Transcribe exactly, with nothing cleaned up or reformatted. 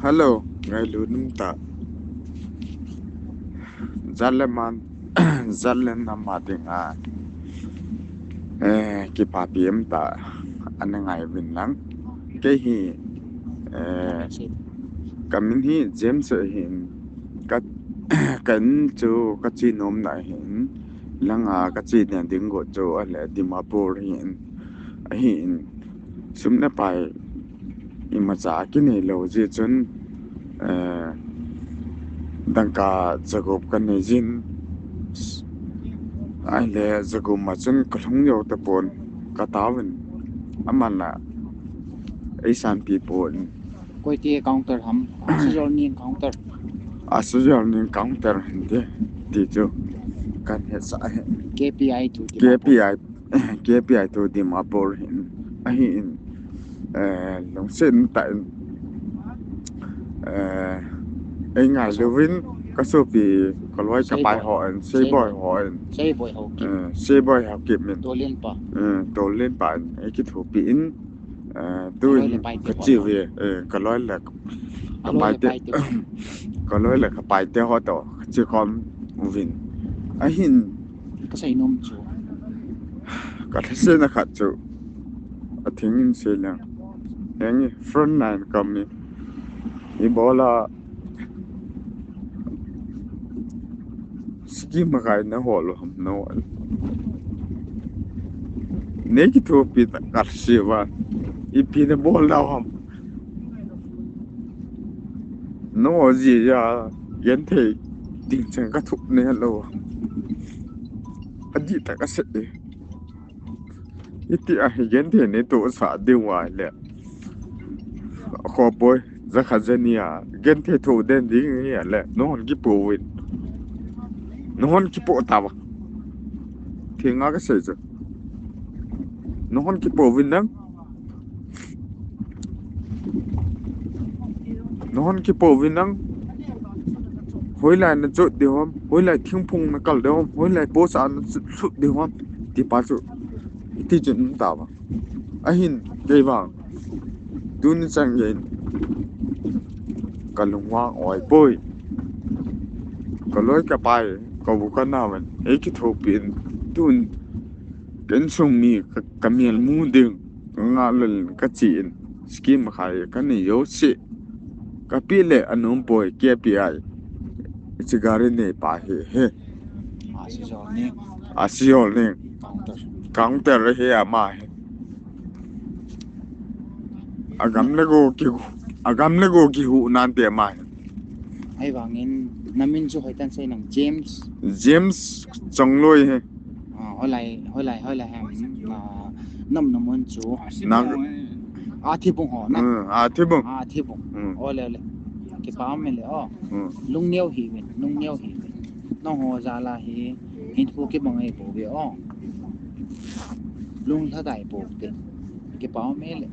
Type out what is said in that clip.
Hello, ngailut um tah. Jat le nam, jat le nam a dinga, eh, kipapi um tah, ana ngai uvin lang. Kei hi, eh, kamin hi James ahin, ka, ka in chu kache nomna ahin, langa kache na ding got chu ahile Dimapur ahin, ahin, sum le pai imacha kinei lou jeh chun, eh, dangka jagup kanei jin, ahile jagup ma chun kalhung jou tapon, kataovin, aman la eisanpi pon. Koiti counter ham? Asujol ning counter. Asujol ning counter hinte, ti chu kahin hetsah ahi. K P I to Dimapur. K P I, K P I to Dimapur hin, ahin, eh, lungset tah in, eh, eingailu uvin, kasopi, kaloi kapai hon, Seiboi hon, Seiboi Haokip. Eh, Seiboi Haokip min. Tolenpa. Eh, Tolenpa in, eikithopi in, eh, tuin kache uve, eh, kaloi le kapaite, kaloi le kapaite ho toh kache khom uvin. Ahin, kasei nom chu, kalhasena khat chu, atheng in sei leng, henge front line kami, ibola scheme a kai nahol u ham, nahon. Neikithopi tah kasei uva, ipi nabol nau ham. Nahol jeh a, genthei ding chan kathoh nailou. Adihtah kasei e. Itia hi genthei neitohsah diu ahile, akhoh poi, jakhat jani a genthei thoh den ding ahile, nahon kipouvin. Nahon kipoh tauva. Thenga kasei chu, nahon kipouvin nang. Nahon kipouvin nang. Hoilai nachot diu ham, hoilai thingphung nakal diu ham, hoilai post a nachot diu ham, ti pa chu, iti chun um tauva. Ahin, kei vang, tuni chan geiyin kalungvang oi poi. Kaloi kapai, kau kanaovan eikithopi in, tun ka insung mi ka, kamel mu ding, kangah lel in kache in, scheme a kai kanei jouse, kape le anom poi, K P I. Hiche gari neipa hi, he. Asujol ning. Asujol ning. Counter. Counter ahi ama hi. Agam le go ki, agam le go kihuh nante ama hi. Ahivangin namin chu hoitah in sei nang, James. James Chongloi hi. Ah, hoilai, hoilai, hoilai ham, ah, naumna mun chu. Athibung ho na. Hmm, Athibung. Athibung. Hmm. Ole, ole. Kipa um e le o. Hmm. Lungneo hih uvin, lungneo hih uvin. Nangho jal a hi hinkho kibang ahipouve o. Lunglhadai poute. Kipa um e le.